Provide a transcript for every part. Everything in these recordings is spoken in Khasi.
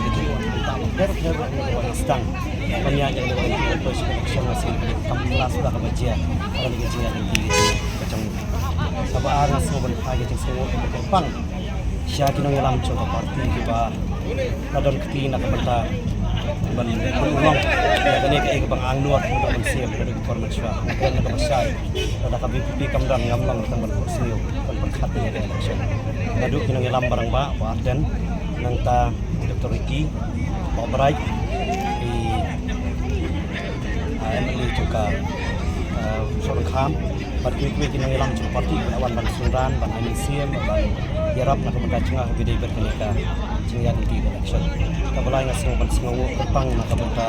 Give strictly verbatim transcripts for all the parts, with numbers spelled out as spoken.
Ka jingwan ka bynta ba pher pher ba ngi wan sdang ban ïaid ïa ka election, election, kam plas ba ka ba jia. Ka jingïaid lynti ka jong, ka jong kaba ar nga sngewbha ban phai ka jingsngewnguh kaba kyrpang sha ki nongïalam jong ka party kiba la don kti na ka bynta ban pynlong ïa kane kaei kaba nga angnud ban siem ka dei ka por mynshuwa. Ka dei kaba shai lada ka VPP kam don, ngam long tang ban pyrshang ban pyrkhat ïa ka election. Naduh ki nongïalam ba rangbah, Bah Ardent, nangta Doctor Ricky, Bah Bright, i, ah, MLA jong ka, ah, Sohryngkham, bad kiwei kiwei ki nongïalam jong ka party ba la wan ban synran, ban ai mynsiem, ban ïarap na ka bynta jong nga ha kaba ïadei bad kane ka jingïaid lynti election. Kaba lai nga sngew ban sngewnguh kyrpang na ka bynta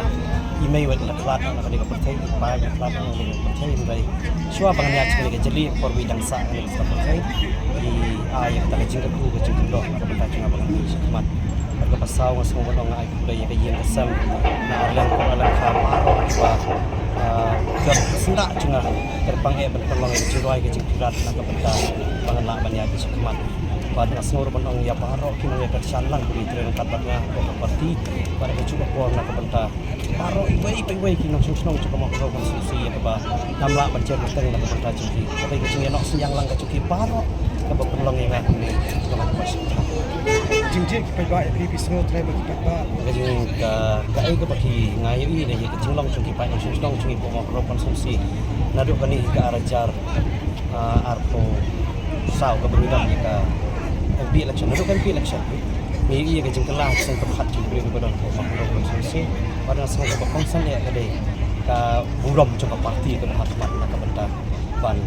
i mei wat la khlad na kane ka pyrthei, i paip la khlad na kane ka pyrthei, hynrei shuwa ba ngan ïaid sha kane ka jylli, por ba i dang sah kane ka pyrthei, i ai ïa kata ka jingkyrkhu ka jingkyrdoh na ka bynta jong nga ba ngan mih sha khmat. Bad kaba saw nga sngew ban ong nga ai khublei ïa ka ïing ka sem na Arleng Kong Arleng Kha baroh kiba, ah, don ka syndah jong nga, kyrpang eh ban pynlong ïa ka jingrwai ka jingpyrkhat na ka bynta ba ngan lah ban ïaid sha khmat. Bad nga sngew ruh ban ong ïa baroh ki nongïakyrshan lang ba ki trei ryngkat bad nga, ka party, bad ka juh ka por na ka bynta baroh iwei pa iwei ki nongshong shnong jong ka Mawkyrwat Constituency ïa kaba ngam lah ban jer kyrteng na ka bynta jong ki. Ka dei ka jingïaid synñiang lang ka jong ki baroh kaba pynlong ïa nga kumne. Ka long kaba shim. Jingjia ki paidbah, ïa phi, phi sngew trai bad ki paidbah? Ka jing ka, kaei kaba ki, nga ïohi ne ïa ka jinglong jong ki paid nongshong shnong jong ngi hapoh Mawkyrwat Constituency naduh kane ka ar hajar, ah, arphew saw kaba ngi don ïa ka MP election, naduh ka MP election. Ngi ïohi ïa ka jingkylla ka jingpyrkhat jong ki briew kiba don hapoh Mawkyrwat Constituency. Bad nga sngew kaba kongsan ïa ka dei ka burom jong ka party kaba ha khmat na ka bynta ban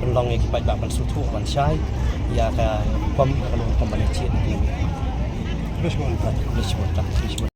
pynlong ïa ki paidbah ban sngewthuh ban shai ïa ka rukom, ka rukom ban ïachied. Khublei shibun. Khublei shibun. Khublei shibun.